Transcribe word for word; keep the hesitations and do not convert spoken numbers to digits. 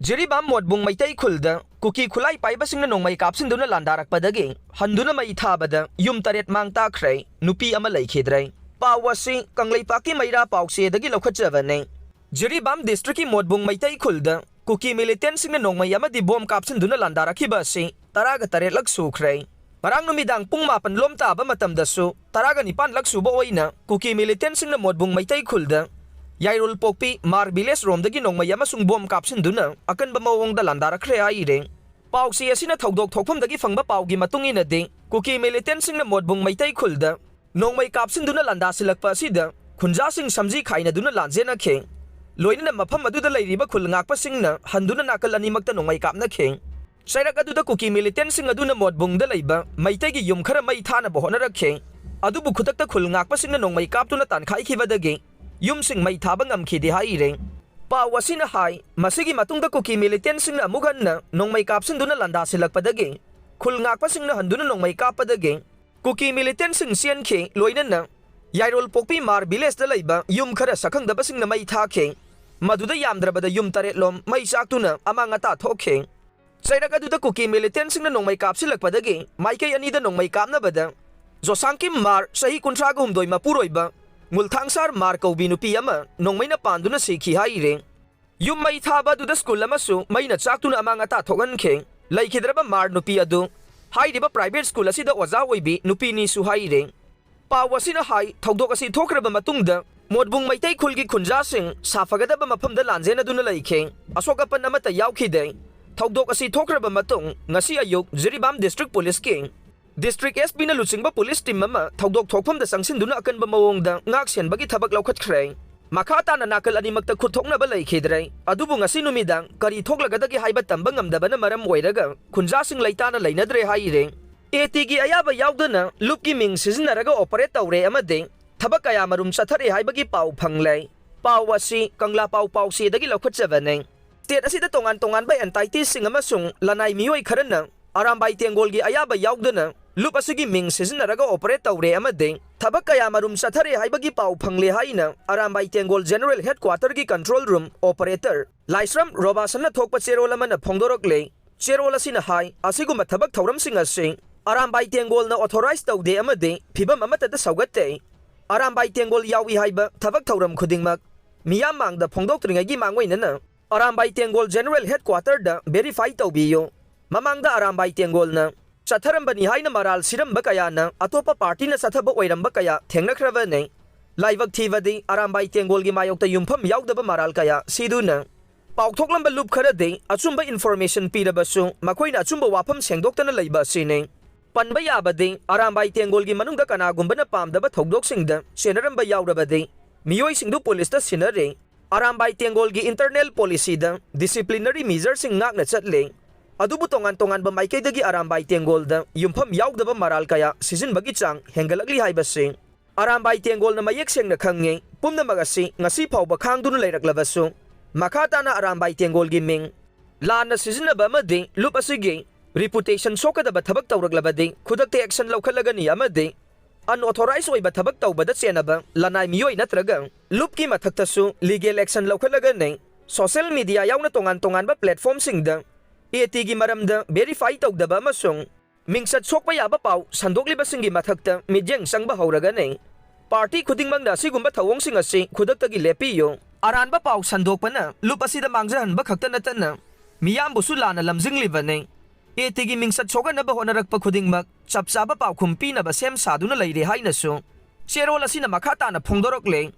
ꯖꯤꯔꯤꯕꯥꯝ ꯃꯣꯠꯕꯨꯡ ꯃꯩꯇꯩ ꯈꯨꯜꯗ ꯀꯨꯀꯤ ꯈꯨꯠꯂꯥꯏ ꯄꯥꯏꯕꯁꯤꯡꯅ ꯅꯣꯡꯃꯩ ꯀꯥꯞꯁꯤꯟꯗꯨꯅ ꯂꯥꯟꯗꯥꯔꯛꯄꯗꯒꯤ ꯍꯟꯗꯨꯅ ꯃꯩ ꯊꯥꯕꯗ ꯌꯨꯝ ꯇꯔꯦꯠ ꯃꯥꯡ ꯇꯥꯛꯈ꯭ꯔꯦ, ꯅꯨꯄꯤ ꯑꯃ ꯂꯩꯈꯤꯗ꯭ꯔꯦ꯫ ꯄꯥꯎ ꯑꯁꯤ ꯀꯪꯂꯩꯄꯥꯛꯀꯤ ꯃꯩꯔꯥ ꯄꯥꯎꯆꯦꯗꯒꯤ ꯂꯧꯈꯠꯆꯕꯅꯤ꯫ ꯖꯤꯔꯤꯕꯥꯝ ꯗꯤꯁꯇ꯭ꯔꯤꯛꯀꯤ ꯃꯣꯠꯕꯨꯡ ꯃꯩꯇꯩ ꯈꯨꯜꯗ ꯀꯨꯀꯤ ꯃꯤꯂꯤꯇꯦꯟꯁꯤꯡꯅ ꯅꯣꯡꯃꯩ ꯑꯃꯗꯤ ꯕꯣꯝ ꯀꯥꯞꯁꯤꯟꯗꯨꯅ ꯂꯥꯟꯗꯥꯔꯛꯈꯤꯕ ꯑꯁꯤ ꯇꯔꯥꯒ ꯇꯔꯦꯠꯂꯛ ꯁꯨꯈ꯭ꯔꯦ꯫ ꯉꯔꯥꯡ ꯅꯨꯃꯤꯗꯥꯡ ꯄꯨꯡ ꯃꯥꯄꯟ ꯂꯣꯝ ꯇꯥꯕ ꯃꯇꯝꯗꯁꯨ ꯇꯔꯥꯒ ꯅꯤꯄꯥꯟꯂꯛ ꯁꯨꯕ ꯑꯣꯏꯅ ꯀꯨꯀꯤ ꯃꯤꯂꯤꯇꯦꯟꯁꯤꯡꯅ ꯃꯣꯠꯕꯨꯡ ꯃꯩꯇꯩ ꯈꯨꯜꯗ ꯌꯥꯏꯔꯣꯜꯄꯣꯛꯄꯤ ꯃꯥꯔ ꯚꯤꯂꯦꯖ ꯔꯣꯝꯗꯒꯤ ꯅꯣꯡꯃꯩ ꯑꯃꯁꯨꯡ ꯕꯣꯝ ꯀꯥꯞꯁꯤꯟꯗꯨꯅ ꯑꯀꯟꯕ ꯃꯑꯣꯡꯗ ꯂꯥꯟꯗꯥꯔꯛꯈ꯭ꯔꯦ ꯍꯥꯏꯔꯦ꯫ ꯄꯥꯎꯆꯦ ꯑꯁꯤꯅ ꯊꯧꯗꯣꯛ ꯊꯣꯛꯐꯝꯗꯒꯤ ꯐꯪꯕ ꯄꯥꯎꯒꯤ ꯃꯇꯨꯡ ꯏꯟꯅꯗꯤ, ꯀꯨꯀꯤ ꯃꯤꯂꯤꯇꯦꯟꯁꯤꯡꯅ ꯃꯣꯠꯕꯨꯡ ꯃꯩꯇꯩ ꯈꯨꯜꯗ ꯅꯣꯡꯃꯩ ꯀꯥꯞꯁꯤꯟꯗꯨꯅ ꯂꯥꯟꯗꯥꯁꯤꯜꯂꯛꯄ ꯑꯁꯤꯗ ꯈꯨꯟꯖꯥꯁꯤꯡ ꯁꯝꯖꯤ ꯈꯥꯏꯅꯗꯨꯅ ꯂꯥꯟꯖꯦꯟꯅꯈꯤ꯫ ꯂꯣꯏꯅꯅ ꯃꯐꯝ ꯑꯗꯨꯗ ꯂꯩꯔꯤꯕ ꯈꯨꯜ ꯉꯥꯛꯄꯁꯤꯡꯅ ꯍꯟꯗꯨꯅ ꯅꯥꯀꯜ ꯑꯅꯤꯃꯛꯇ ꯅꯣꯡꯃꯩ ꯀꯥꯞꯅꯈꯤ꯫ ꯆꯩꯔꯛ ꯑꯗꯨꯗ ꯀꯨꯀꯤ ꯃꯤꯂꯤꯇꯦꯟꯁꯤꯡ ꯑꯗꯨꯅ ꯃꯣꯠꯕꯨꯡꯗ ꯂꯩꯕ ꯃꯩꯇꯩꯒꯤ ꯌꯨꯝ ꯈꯔ ꯃꯩ ꯊꯥꯅꯕ ꯍꯣꯠꯅꯔꯛꯈꯤ꯫ ꯑꯗꯨꯕꯨ ꯈꯨꯗꯛꯇ ꯈꯨꯜ ꯉꯥꯛꯄꯁꯤꯡꯅ ꯅꯣꯡꯃꯩ ꯀꯥꯞꯇꯨꯅ ꯇꯥꯟꯈꯥꯏꯈꯤꯕꯗꯒꯤ ꯌꯨꯝꯁꯤꯡ ꯃꯩ ꯊꯥꯕ ꯉꯝꯈꯤꯗꯦ ꯍꯥꯏꯔꯦ꯫ ꯄꯥꯎ ꯑꯁꯤꯅ ꯍꯥꯏ, ꯃꯁꯤꯒꯤ ꯃꯇꯨꯡꯗ ꯀꯨꯀꯤ ꯃꯤꯂꯤꯇꯦꯟꯁꯤꯡꯅ ꯑꯃꯨꯛ ꯍꯟꯅ ꯅꯣꯡꯃꯩ ꯀꯥꯞꯁꯤꯟꯗꯨꯅ ꯂꯥꯟꯗꯥꯁꯤꯜꯂꯛꯄꯗꯒꯤ ꯈꯨꯜ ꯉꯥꯛꯄꯁꯤꯡꯅ ꯍꯟꯗꯨꯅ ꯅꯣꯡꯃꯩ ꯀꯥꯞꯄꯗꯒꯤ ꯀꯨꯀꯤ ꯃꯤꯂꯤꯇꯦꯟꯁꯤꯡ ꯆꯦꯟꯈꯤ꯫ ꯂꯣꯏꯅꯅ ꯌꯥꯏꯔꯣꯜꯄꯣꯛꯄꯤ ꯃꯥꯔ ꯚꯤꯂꯦꯖꯇ ꯂꯩꯕ ꯌꯨꯝ ꯈꯔ ꯁꯛꯈꯪꯗꯕꯁꯤꯡꯅ ꯃꯩ ꯊꯥꯈꯤ꯫ ꯃꯗꯨꯗ ꯌꯥꯝꯗ꯭ꯔꯕꯗ ꯌꯨꯝ ꯇꯔꯦꯠꯂꯣꯝ ꯃꯩ ꯆꯥꯛꯇꯨꯅ ꯑꯃꯥꯡ ꯑꯇꯥ ꯊꯣꯛꯈꯤ꯫ ꯆꯩꯔꯛ ꯑꯗꯨꯗ ꯀꯨꯀꯤ ꯃꯤꯂꯤꯇꯦꯟꯁꯤꯡꯅ ꯅꯣꯡꯃꯩ ꯀꯥꯞꯁꯤꯜꯂꯛꯄꯗꯒꯤ ꯃꯥꯏꯀꯩ ꯑꯅꯤꯗ ꯅꯣꯡꯃꯩ ꯀꯥꯞꯅꯕꯗ ꯖꯣꯁꯥꯡꯀꯤꯝ ꯃꯥꯔ, ꯆꯍꯤ ꯀꯨꯟꯊ꯭ꯔꯥꯒ ꯍꯨꯝꯗꯣꯏ, ꯃꯄꯨꯔꯣꯏꯕ ꯉꯨꯜꯊꯥꯡꯁꯥꯔ ꯃꯥꯔ ꯀꯧꯕꯤ ꯅꯨꯄꯤ ꯑꯃ ꯅꯣꯡꯃꯩꯅ ꯄꯥꯟꯗꯨꯅ ꯁꯤꯈꯤ ꯍꯥꯏꯔꯦ꯫ ꯌꯨꯝ ꯃꯩ ꯊꯥꯕ ꯑꯗꯨꯗ ꯁ꯭ꯀꯨꯜ ꯑꯃꯁꯨ ꯃꯩꯅ ꯆꯥꯛꯇꯨꯅ ꯑꯃꯥꯡ ꯑꯇꯥ ꯊꯣꯛꯍꯟꯈꯤ꯫ ꯂꯩꯈꯤꯗ꯭ꯔꯕ ꯃꯥꯔ ꯅꯨꯄꯤ ꯑꯗꯨ ꯍꯥꯏꯔꯤꯕ ꯄ꯭ꯔꯥꯏꯚꯦꯠ ꯁ꯭ꯀꯨꯜ ꯑꯁꯤꯗ ꯑꯣꯖꯥ ꯑꯣꯏꯕꯤ ꯅꯨꯄꯤꯅꯤꯁꯨ ꯍꯥꯏꯔꯦ꯫ ꯄꯥꯎ ꯑꯁꯤꯅ ꯍꯥꯏ, ꯊꯧꯗꯣꯛ ꯑꯁꯤ ꯊꯣꯛꯈ꯭ꯔꯕ ꯃꯇꯨꯡꯗ ꯃꯣꯠꯕꯨꯡ ꯃꯩꯇꯩ ꯈꯨꯜꯒꯤ ꯈꯨꯟꯖꯥꯁꯤꯡ ꯁꯥꯐꯒꯗꯕ ꯃꯐꯝꯗ ꯂꯥꯟꯖꯦꯟꯅꯗꯨꯅ ꯂꯩꯈꯤ꯫ ꯑꯁꯣꯛ ꯑꯄꯟ ꯑꯃꯠꯇ ꯌꯥꯎꯈꯤꯗꯦ꯫ ꯊꯧꯗꯣꯛ ꯑꯁꯤ ꯊꯣꯛꯈ꯭ꯔꯕ ꯃꯇꯨꯡ ꯉꯁꯤ ꯑꯌꯨꯛ ꯖꯤꯔꯤꯕꯥꯝ ꯗꯤꯁꯇ꯭ꯔꯤꯛ ꯄꯨꯂꯤꯁꯀꯤ ꯗꯤꯁꯇ꯭ꯔꯤꯛ ꯑꯦꯁ ꯄꯤꯅ ꯂꯨꯆꯤꯡꯕ ꯄꯨꯂꯤꯁ ꯇꯤꯝ ꯑꯃ ꯊꯧꯗꯣꯛ ꯊꯣꯛꯐꯝꯗ ꯆꯪꯁꯤꯟꯗꯨꯅ ꯑꯀꯟꯕ ꯃꯑꯣꯡꯗ ꯉꯥꯛ ꯁꯦꯟꯕꯒꯤ ꯊꯕꯛ ꯂꯧꯈꯠꯈ꯭ꯔꯦ꯫ ꯃꯈꯥ ꯇꯥꯅ ꯅꯥꯀꯜ ꯑꯅꯤꯃꯛꯇ ꯈꯨꯠ ꯊꯣꯛꯅꯕ ꯂꯩꯈꯤꯗ꯭ꯔꯦ꯫ ꯑꯗꯨꯕꯨ ꯉꯁꯤ ꯅꯨꯃꯤꯗꯥꯡ ꯀꯔꯤ ꯊꯣꯛꯂꯒꯗꯒꯦ ꯍꯥꯏꯕ ꯇꯝꯕ ꯉꯝꯗꯕꯅ ꯃꯔꯝ ꯑꯣꯏꯔꯒ ꯈꯨꯟꯖꯥꯁꯤꯡ ꯂꯩꯇꯥꯅ ꯂꯩꯅꯗ꯭ꯔꯦ ꯍꯥꯏꯔꯦ꯫ ꯑꯦ ꯇꯤꯒꯤ ꯑꯌꯥꯕ ꯌꯥꯎꯗꯅ ꯂꯨꯞꯀꯤ ꯃꯤꯡ ꯁꯤꯖꯤꯟꯅꯔꯒ ꯑꯣꯄꯔꯦꯠ ꯇꯧꯔꯦ ꯑꯃꯗꯤ ꯊꯕꯛ ꯀꯌꯥꯃꯔꯨꯝ ꯆꯠꯊꯔꯦ ꯍꯥꯏꯕꯒꯤ ꯄꯥꯎ ꯐꯪꯂꯦ꯫ ꯄꯥꯎ ꯑꯁꯤ ꯀꯪꯂꯥ ꯄꯥꯎ ꯄꯥꯎꯆꯦꯗꯒꯤ ꯂꯧꯈꯠꯆꯕꯅꯤ꯫ ꯁ꯭ꯇꯦꯠ ꯑꯁꯤꯗ ꯇꯣꯉꯥꯟ ꯇꯣꯉꯥꯟꯕ ꯑꯦꯟꯇꯥꯏꯇꯤꯁꯤꯡ ꯑꯃꯁꯨꯡ ꯂꯅꯥꯏ ꯃꯤꯑꯣꯏ ꯈꯔꯅ ꯑꯔꯥꯝꯕꯥꯏ ꯇꯦꯡꯒꯣꯜꯒꯤ ꯑꯌꯥꯕ ꯌꯥꯎꯗꯅ ꯂꯨꯞ ꯑꯁꯤꯒꯤ ꯃꯤꯡ ꯁꯤꯖꯤꯟꯅꯔꯒ operate ꯇꯧꯔꯦ ꯑꯃꯗꯤ ꯊꯕꯛ ꯀꯌꯥ ꯃꯔꯨꯝ ꯆꯠꯊꯔꯦ ꯍꯥꯏꯕꯒꯤ ꯄꯥꯎ ꯐꯪꯂꯦ ꯍꯥꯏꯅ ꯑꯔꯥꯝꯕꯥꯏ ꯇꯦꯡꯒꯣꯜ General Headquarter ꯒꯤ control room operator ꯂꯥꯏꯁ꯭ꯔꯝ ꯔꯣꯕꯥꯁꯟꯅ ꯊꯣꯛꯄ ꯆꯦꯔꯣꯜ ꯑꯃꯅ ꯐꯣꯡꯗꯣꯔꯛꯂꯦ꯫ ꯆꯦꯔꯣꯜ ꯑꯁꯤꯅ ꯍꯥꯏ, ꯑꯁꯤꯒꯨꯝꯕ ꯊꯕꯛ ꯊꯧꯔꯝꯁꯤꯡ ꯑꯁꯤ ꯑꯔꯥꯝꯕꯥꯏ ꯇꯦꯡꯒꯣꯜꯅ authorize ꯇꯧꯗꯦ ꯑꯃꯗꯤ ꯐꯤꯕꯝ ꯑꯃꯠꯇꯗ ꯁꯧꯒꯠꯇꯦ꯫ ꯑꯔꯥꯝꯕꯥꯏ ꯇꯦꯡꯒꯣꯜ ꯌꯥꯎꯏ ꯍꯥꯏꯕ ꯊꯕꯛ ꯊꯧꯔꯝ ꯈꯨꯗꯤꯡꯃꯛ ꯃꯤꯌꯥꯝ ꯃꯥꯡꯗ ꯐꯣꯡꯗꯣꯛꯇ꯭ꯔꯤꯉꯩꯒꯤ ꯃꯥꯡꯑꯣꯏꯅꯅ ꯑꯔꯥꯝꯕꯥꯏ ꯇꯦꯡꯒꯣꯜ General Headquarter ꯗ verify ꯇꯧꯕꯤꯌꯨ꯫ ꯃꯃꯥꯡꯗ ꯑꯔꯥꯝꯕꯥꯏ ꯇꯦꯡꯒꯣꯜꯅ ꯆꯠꯊꯔꯝꯕꯅꯤ ꯍꯥꯏꯅ ꯃꯔꯥꯜ ꯁꯤꯔꯝꯕ ꯀꯌꯥꯅ ꯑꯇꯣꯞꯄ party ꯅ ꯆꯠꯊꯕ ꯑꯣꯏꯔꯝꯕ ꯀꯌꯥ ꯊꯦꯡꯅꯈ꯭ꯔꯕꯅꯤ꯫ ꯂꯥꯏꯕꯛ ꯊꯤꯕꯗꯤ ꯑꯔꯥꯝꯕꯥꯏ ꯇꯦꯡꯒꯣꯜꯒꯤ ꯃꯥꯌꯣꯛꯇ ꯌꯨꯝꯐꯝ ꯌꯥꯎꯗꯕ ꯃꯔꯥꯜ ꯀꯌꯥ ꯁꯤꯗꯨꯅ ꯄꯥꯎꯊꯣꯛꯂꯝꯕ ꯂꯨꯞ ꯈꯔꯗꯤ ꯑꯆꯨꯝꯕ information ꯄꯤꯔꯕꯁꯨ ꯃꯈꯣꯏꯅ ꯑꯆꯨꯝꯕ ꯋꯥꯐꯝ ꯁꯦꯡꯗꯣꯛꯇꯅ ꯂꯩꯕ ꯑꯁꯤꯅꯤ꯫ ꯄꯟꯕ ꯌꯥꯕꯗꯤ ꯑꯔꯥꯝꯕꯥꯏ ꯇꯦꯡꯒꯣꯜꯒꯤ ꯃꯅꯨꯡꯗ ꯀꯅꯥꯒꯨꯝꯕꯅ ꯄꯥꯝꯗꯕ ꯊꯧꯗꯣꯛꯁꯤꯡꯗ ꯆꯦꯟꯅꯔꯝꯕ ꯌꯥꯎꯔꯕꯗꯤ ꯃꯤꯑꯣꯏꯁꯤꯡꯗꯨ ꯄꯨꯂꯤꯁꯇ ꯁꯤꯟꯅꯔꯦ꯫ ꯑꯔꯥꯝꯕꯥꯏ ꯇꯦꯡꯒꯣꯜꯒꯤ internal policy ꯗ disciplinary measure ꯁꯤꯡ ꯉꯥꯛꯅ ꯆꯠꯂꯦ꯫ ꯑꯗꯨꯕꯨ ꯇꯣꯉꯥꯟ ꯇꯣꯉꯥꯟꯕ ꯃꯥꯏꯀꯩꯗꯒꯤ ꯑꯔꯥꯝꯕꯥꯏ ꯇꯦꯡꯒꯣꯜꯗ ꯌꯨꯝꯐꯝ ꯌꯥꯎꯗꯕ ꯃꯔꯥꯜ ꯀꯌꯥ ꯁꯤꯖꯤꯟꯕꯒꯤ ꯆꯥꯡ ꯍꯦꯟꯒꯠꯂꯛꯂꯤ ꯍꯥꯏꯕꯁꯤ ꯑꯔꯥꯝꯕꯥꯏ ꯇꯦꯡꯒꯣꯜꯅ ꯃꯌꯦꯛ ꯁꯦꯡꯅ ꯈꯪꯉꯤ꯫ ꯄꯨꯝꯅꯃꯛ ꯑꯁꯤ ꯉꯁꯤ ꯐꯥꯎꯕ ꯈꯥꯡꯗꯨꯅ ꯂꯩꯔꯛꯂꯕꯁꯨ ꯃꯈꯥ ꯇꯥꯅ ꯑꯔꯥꯝꯕꯥꯏ ꯇꯦꯡꯒꯣꯜꯒꯤ ꯃꯤꯡ ꯂꯥꯟꯅ ꯁꯤꯖꯤꯟꯅꯕ ꯑꯃꯗꯤ ꯂꯨꯞ ꯑꯁꯤꯒꯤ reputation ꯁꯣꯛꯀꯗꯕ ꯊꯕꯛ ꯇꯧꯔꯛꯂꯕꯗꯤ ꯈꯨꯗꯛꯇ action ꯂꯧꯈꯠꯂꯒꯅꯤ ꯑꯃꯗꯤ unauthorized ꯑꯣꯏꯕ ꯊꯕꯛ ꯇꯧꯕꯗ ꯆꯦꯟꯅꯕ ꯂꯅꯥꯏ ꯃꯤꯑꯣꯏ ꯅꯠꯇ꯭ꯔꯒ ꯂꯨꯞꯀꯤ ꯃꯊꯛꯇꯁꯨ legal action ꯂꯧꯈꯠꯂꯒꯅꯤ꯫ Social media ꯌꯥꯎꯅ ꯇꯣꯉꯥꯟ ꯇꯣꯉꯥꯟꯕ platform ꯁꯤꯡꯗ AT ꯒꯤ ꯃꯔꯝꯗ verify ꯇꯧꯗꯕ ꯑꯃꯁꯨꯡ ꯃꯤꯡꯆꯠ ꯁꯣꯛꯄ ꯌꯥꯕ ꯄꯥꯎ ꯁꯟꯗꯣꯛꯂꯤꯕꯁꯤꯡꯒꯤ ꯃꯊꯛꯇ ꯃꯤꯠꯌꯦꯡ ꯆꯪꯕ ꯍꯧꯔꯒꯅꯤ꯫ Party ꯈꯨꯗꯤꯡꯃꯛꯅ ꯑꯁꯤꯒꯨꯝꯕ ꯊꯧꯑꯣꯡꯁꯤꯡ ꯑꯁꯤ ꯈꯨꯗꯛꯇꯒꯤ ꯂꯦꯞꯄꯤꯌꯨ꯫ ꯑꯔꯥꯟꯕ ꯄꯥꯎ ꯁꯟꯗꯣꯛꯄꯅ ꯂꯨꯞ ꯑꯁꯤꯗ ꯃꯥꯡꯖꯍꯟꯕ ꯈꯛꯇ ꯅꯠꯇꯅ ꯃꯤꯌꯥꯝꯕꯨꯁꯨ ꯂꯥꯟꯅ ꯂꯝꯖꯤꯡꯂꯤꯕꯅꯤ꯫ AT ꯒꯤ ꯃꯤꯡꯆꯠ ꯁꯣꯛꯍꯟꯅꯕ ꯍꯣꯠꯅꯔꯛꯄ ꯈꯨꯗꯤꯡꯃꯛ ꯆꯞ ꯆꯥꯕ ꯄꯥꯎꯈꯨꯝ ꯄꯤꯅꯕ ꯁꯦꯝ ꯁꯥꯗꯨꯅ ꯂꯩꯔꯦ ꯍꯥꯏꯅꯁꯨ ꯆꯦꯔꯣꯜ ꯑꯁꯤꯅ ꯃꯈꯥ ꯇꯥꯅ ꯐꯣꯡꯗꯣꯔꯛꯂꯦ꯫